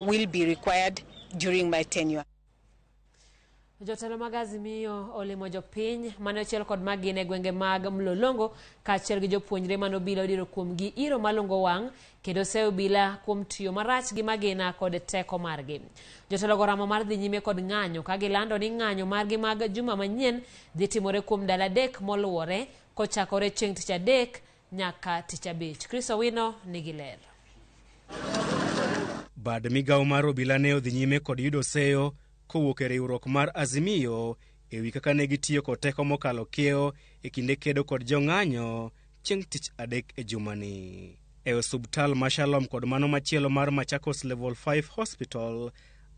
Will be required during my tenure. Jotelo mag Azimio olimo jopiny mane ochiel kod magina e gwenge mag Mlolongo kaachiel gi jopuonjre mane obila odiro kuomgi iro malungo wang' kendo seyo obila kuom tiyo marach gi magina kod teko margi. Jotelogo oramo mar dhi nyime kod ng'anyo ka gilando ni ng'anyo margi mag juma manyien dhi timore kuom ndalo 3 moluwore kochakore chieng' tich adek nyaka tich abich. Chris Owino nigi ler. Bad migawo mar obila ne odhi nyime kod yudo seyo kowuok e riwruok mar Azimio ewi kaka ne gitiyo kod teko mokalo kiewo e kinde kedo kod jong'anyo chieng' tich adek e jumani. E osuptal ma Shalom kod mano machielo mar Machakos Level 5 Hospital,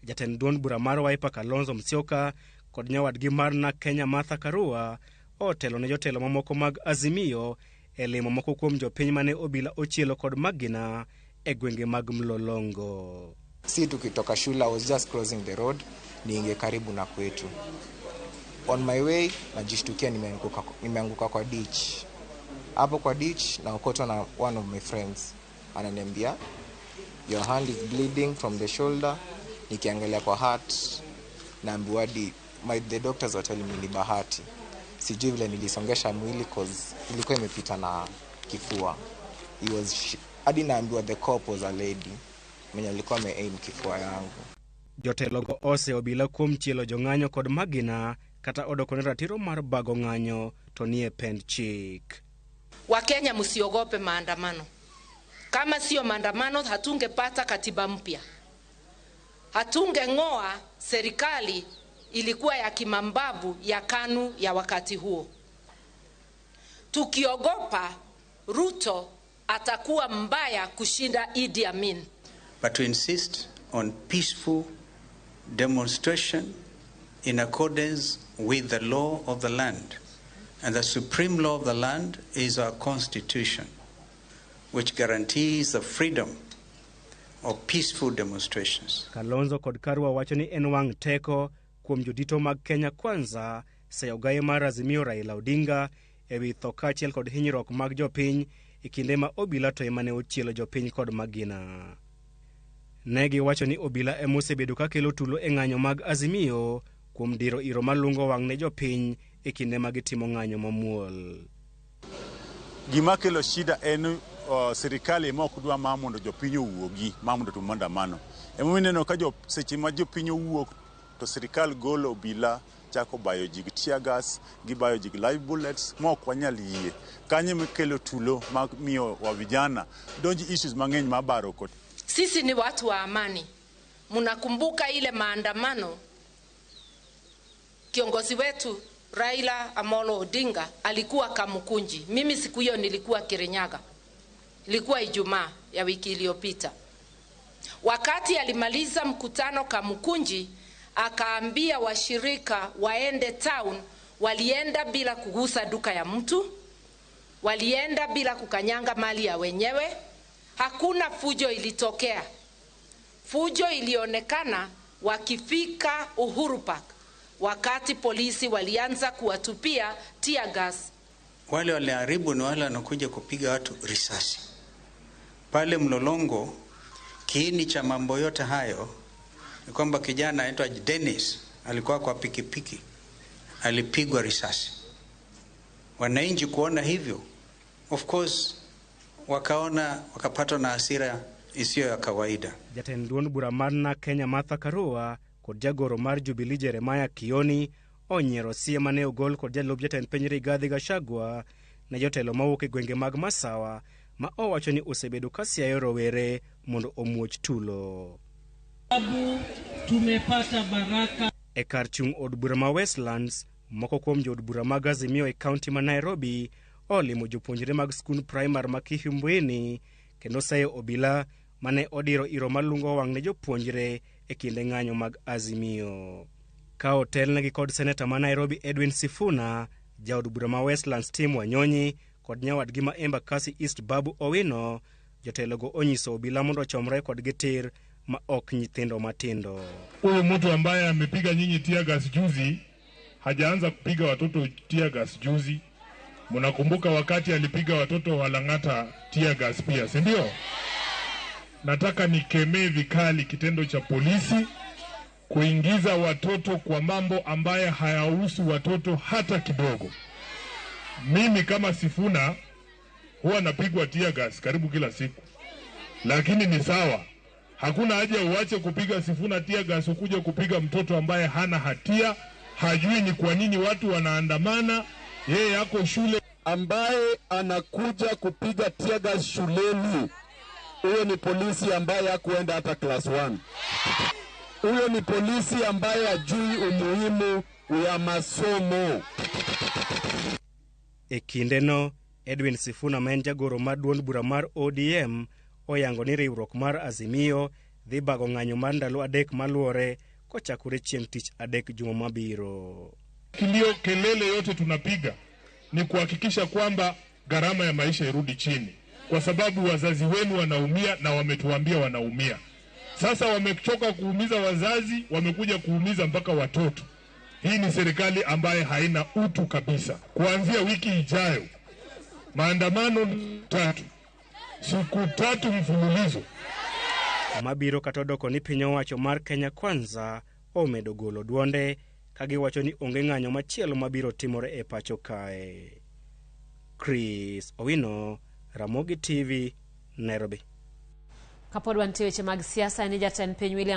jatend duond bura mar Wiper Kalonzo Musyoka kod nyawadgi mar NARC Kenya Martha Karua otelo ne jotelo mamoko mag Azimio e limo moko kuom jopiny mane obila ochielo kod magina e gwenge mag Mlolongo. Si tukitoka shule, I was just crossing the road niingie karibu na kwetu. On my way najishtukia nimeanguka kwa ditch. Hapo kwa ditch naokotwa na one of my friends. Ananiambia your hand is bleeding from the shoulder. Nikiangalia kwa heart naambiwa hadi the doctors were telling me ni bahati. Sijui vile nilisongesha mwili cause ilikuwa imepita na kifua. Hadi naambiwa the cop was a lady mwenye alikuwa ame-aim kifua yangu. Jotelogo ose obila kuom chielo jong'anyo kod magina kata odoko ni ratiro mar bago ng'anyo to nie pend chik. Wakenya msiogope maandamano. Kama sio maandamano hatungepata katiba mpya. Hatungeng'oa serikali ilikuwa ya kimambavu ya KANU ya wakati huo. Tukiogopa Ruto atakuwa mbaya kushinda Idi Amin. But to insist on peaceful demonstration in accordance with the law of the land. And the supreme law of the land is our constitution, which guarantees the freedom of peaceful demonstrations. Kalonzo kod Karua wacho ni en wang' teko kuom jodito mag Kenya Kwanza seyo gaye mar Azimio Raila Odinga ewi tho kaachiel kod hinyruok mag jopiny e kinde ma obila to ema ne ochielo jopiny kod magina. Ne giwacho ni obila ema osebedo ka kelo tulo e ng'anyo mag Azimio kuom diro iro malungo wang' ne jopiny e kinde ma gitimo ng'anyo mamuol. Gima kelo shida en sirikal ema ok dwa mar mondo jopiny owuogi mar mondo otim maandamano. Emomiyo ineno ka seche ma jopiny owuok to sirikal golo obila chako bayo ji gi tear gas, gibayo ji gi live bullets ma ok wanyal yie. Kanyo ema kelo tulo ma miyo wa vijana donjo issues mang'eny mar baro kod. Sisi ni watu wa amani. Mnakumbuka ile maandamano kiongozi wetu Raila Amolo Odinga alikuwa Kamukunji. Mimi siku hiyo nilikuwa Kirinyaga. Ilikuwa Ijumaa ya wiki iliyopita. Wakati alimaliza mkutano Kamukunji, akaambia washirika waende town. Walienda bila kugusa duka ya mtu, walienda bila kukanyanga mali ya wenyewe. Hakuna fujo ilitokea. Fujo ilionekana wakifika Uhuru Park, wakati polisi walianza kuwatupia tear gas. Wale waliharibu ni wale wanakuja kupiga watu risasi. Pale Mlolongo, kiini cha mambo yote hayo ni kwamba kijana anaitwa Dennis alikuwa kwa pikipiki, alipigwa risasi. Wananchi kuona hivyo, of course, wakapatwa na hasira isiyo ya kawaida. Jatend duond bura mar NARC Kenya Martha Karua kod jagoro mar Jubilee Jeremiah Kioni onyiero sie mane ogol kod jalup jatend piny Rigathi Gachagua ne jotelo mawuok e gwenge mag Masawa ma owacho ni osebedo ka siayo rowere mondo omuoch tulo. Tumepata baraka. E kar chung' od bura ma Westlands, moko kuom jood bura mag Azimio e kaunti ma Nairobi olimo jopuonjre mag skund primar ma Kihumbweni kendo seyo obila mane odiro iro malungo wang' ne jopuonjre e kinde ng'anyo mag Azimio. Ka otelnegi kod seneta ma Nairobi Edwin Sifuna, jaod bura ma Westlands Tim Wanyonyi kod nyawadgi ma Embakasi East Babu Owino, jotelogo onyiso obila mondo ochomre kodgi tir ma ok nyithindo matindo. Huyu mtu ambaye amepiga nyinyi tear gas juzi hajaanza kupiga watoto tear gas juzi. Mnakumbuka wakati alipiga watoto wa Lang'ata tear gas pia, si ndio? Nataka nikemee vikali kitendo cha polisi kuingiza watoto kwa mambo ambaye hayahusu watoto hata kidogo. Mimi kama Sifuna huwa napigwa tear gas karibu kila siku, lakini ni sawa. Hakuna haja uache kupiga Sifuna tear gas ukuje kupiga mtoto ambaye hana hatia, hajui ni kwa nini watu wanaandamana, yeye yako shule. Ambaye anakuja kupiga tear gas shuleni, huyo ni polisi ambaye hakuenda hata class 1. Huyo ni polisi ambaye hajui umuhimu ya masomo. E kindeno, Edwin Sifuna ma en jagoro mar duond bura mar ODM oyango ni riwruok mar Azimio dhi bago ng'anyo mar ndalo 3 maluore kochakore chieng' tich adek juma mabiro. Kilio, kelele yote tunapiga ni kuhakikisha kwamba gharama ya maisha irudi chini, kwa sababu wazazi wenu wanaumia na wametuambia wanaumia. Sasa wamechoka kuumiza wazazi, wamekuja kuumiza mpaka watoto. Hii ni serikali ambaye haina utu kabisa. Kuanzia wiki ijayo, maandamano 3, siku 3 mfululizo. Mabiro kata odoko ni piny owacho mar Kenya Kwanza omedo golo duonde ka giwacho ni onge ng'anyo machielo mabiro timore e pacho kae. Chris Owino, Ramogi TV, Nairobi. Kapod wantie weche mag siasa, ni jatend piny William